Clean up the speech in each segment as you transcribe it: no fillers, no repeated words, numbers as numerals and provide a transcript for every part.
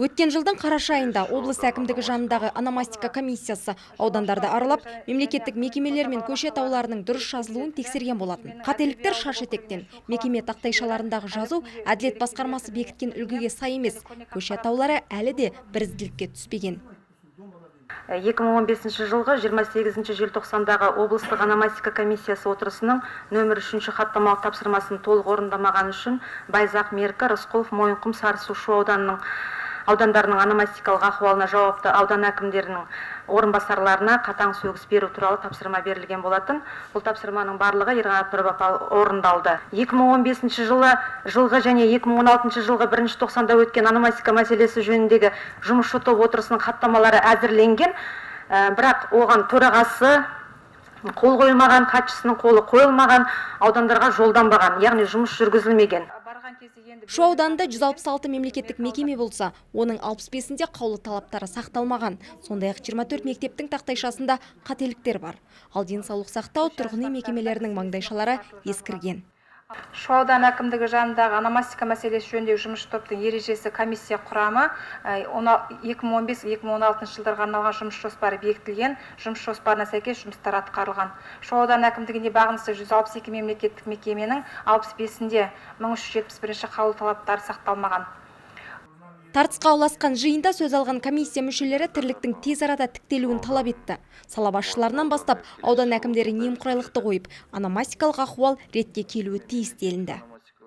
Өткен жылдың қараша айында облыс әкімдігі жанындағы ономастика комиссиясы аудандарды аралап, мемлекеттік мекемелер мен көше атауларының дұрыс жазылуын тексерген болатын. Қателіктер шаш етектен. Мекеме тақтайшаларындағы жазу әділет басқармасы бекіткен үлгіге сай емес. Көше атаулары әлі де бірізділікке түспеген. 2015 жылғы 28 желтоқсандағы облыстық ономастика комиссиясы отырысының нөмір 3 хаттамалық тапсырмасын толық орындамаған үшін Байзақ, Меркі, Рысқұлов, Мойынқұм, Сарысу, Шу аудандарының ономастикалық ахуалына жауапты аудан әкімдерінің орынбасарларына қатаң сөгіс беру туралы тапсырма берілген болатын. Бұл тапсырманың барлығы, Ерқанат Нұрбапа, орындалды. 2015 жылғы және 2016 жылғы бірінші тоқсанда өткен ономастика мәселесі жөніндегі жұмысшы топ отырысының хаттамалары әзірленген, бірақ оған төрағасы қол қойылмаған, хатшысының қолы қойылмаған, аудандарға жолданбаған, яғни жұмыс жүргізілмеген. Шу ауданында 166 мемлекеттік мекеме болса, оның 65-інде қаулы талаптары сақталмаған. Сондай-ақ 24 мектептің тақтайшасында қателіктер бар. Ал денсаулық сақтау, тұрғын үй мекемелерінің маңдайшалары ескірген. Шу ауданы әкімдігі жанындағы ономастика мәселесі жөніндегі жұмысшы топтың ережесі, комиссия құрамы, 2015-2016 жылдарға арналған жұмыс жоспары бекітілген, жұмыс жоспарына сәйкес жұмыстар атқарылған. Шу ауданы әкімдігіне бағынысты 162 мемлекеттік мекеменің 65-інде 1371 қаулы талаптары сақталмаған. Тартысқа ұласқан жиында сөз алған комиссия мүшелері тірліктің тез арада тіктелуін талап етті. Сала басшыларынан бастап аудан әкімдері немқұрайлықты қойып, ономастикалық ахуал ретке келуі тиіс делінді.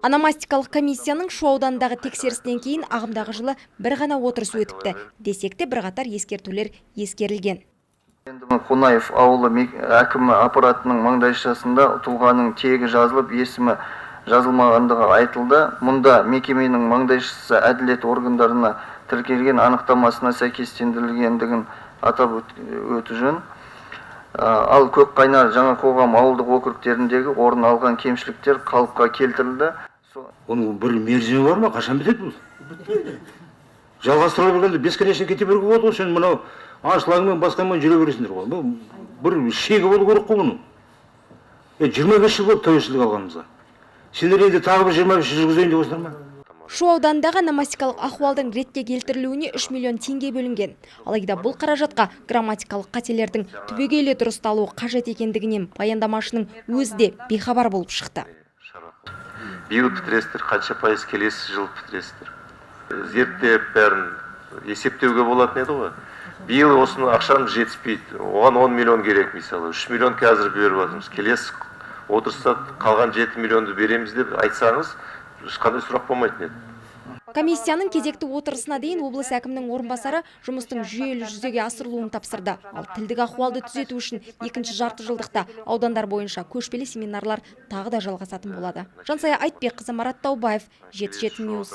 Ономастикалық комиссияның Шу ауданындағы тексерісінен кейін ағымдағы жылы бір ғана отырыс өтіпті. Десек те, бірқатар ескертулер ескерілген. Қонаев ауылы әкімі аппаратының маңдайшасында тұлғаның тегі жазылып, есімі жазылмағандығы айтылды. Мұнда мекеменің маңдайшасы әділет органдарына тіркелген анықтамасына сәйкестендірілгендігін атап өту жөн. Ал Көкқайнар, Жаңа Қоғам ауылдық округтеріндегі орын алған кемшіліктер қалыпқа келтірілді. Оның бір мерзімі бар ма? Қашан бітеді бұл? Бітпейді. Жалғастыра бергенде бесконечно кете беруге болады ғой. Сен мынау аншлагымен басқамен жүре бересіңдер ғой. Бұл бір шегі болу керек қой бұның. 25 жыл болды тәуелсіздік алғанымызға. Сендер енді тағы бір 25 жыл жүргізейін деп отырсыңдар ма? Шу ауданындағы ономастикалық ахуалдың ретке келтірілуіне 3 миллион теңге бөлінген. Алайда бұл қаражатқа грамматикалық қателердің түбегейлі дұрысталуы қажет екендігінен баяндамашының өзі де бейхабар болып шықты. Биыл бітіресіздер, қанша пайыз келесі жыл бітіресіздер? Зерттеп бәрін есептеуге болатын еді ғой. Биыл осының ақшамыз жетіспейді. Оған 10 миллион керек мысалы. 3 миллион қазір беріп жатырмыз. Келесі отырыста қалған 7 миллионды береміз деп айтсаңыз, ешқандай сұрақ болмайтын еді. Комиссияның кезекті отырысына дейін облыс әкімінің орынбасары жұмыстың жүйелі жүзеге асырылуын тапсырды. Ал тілдік ахуалды түзету үшін екінші жарты жылдықта аудандар бойынша көшпелі семинарлар тағы да жалғасатын болады. Жансая Айтбекқызы, Марат Таубаев, 77 News.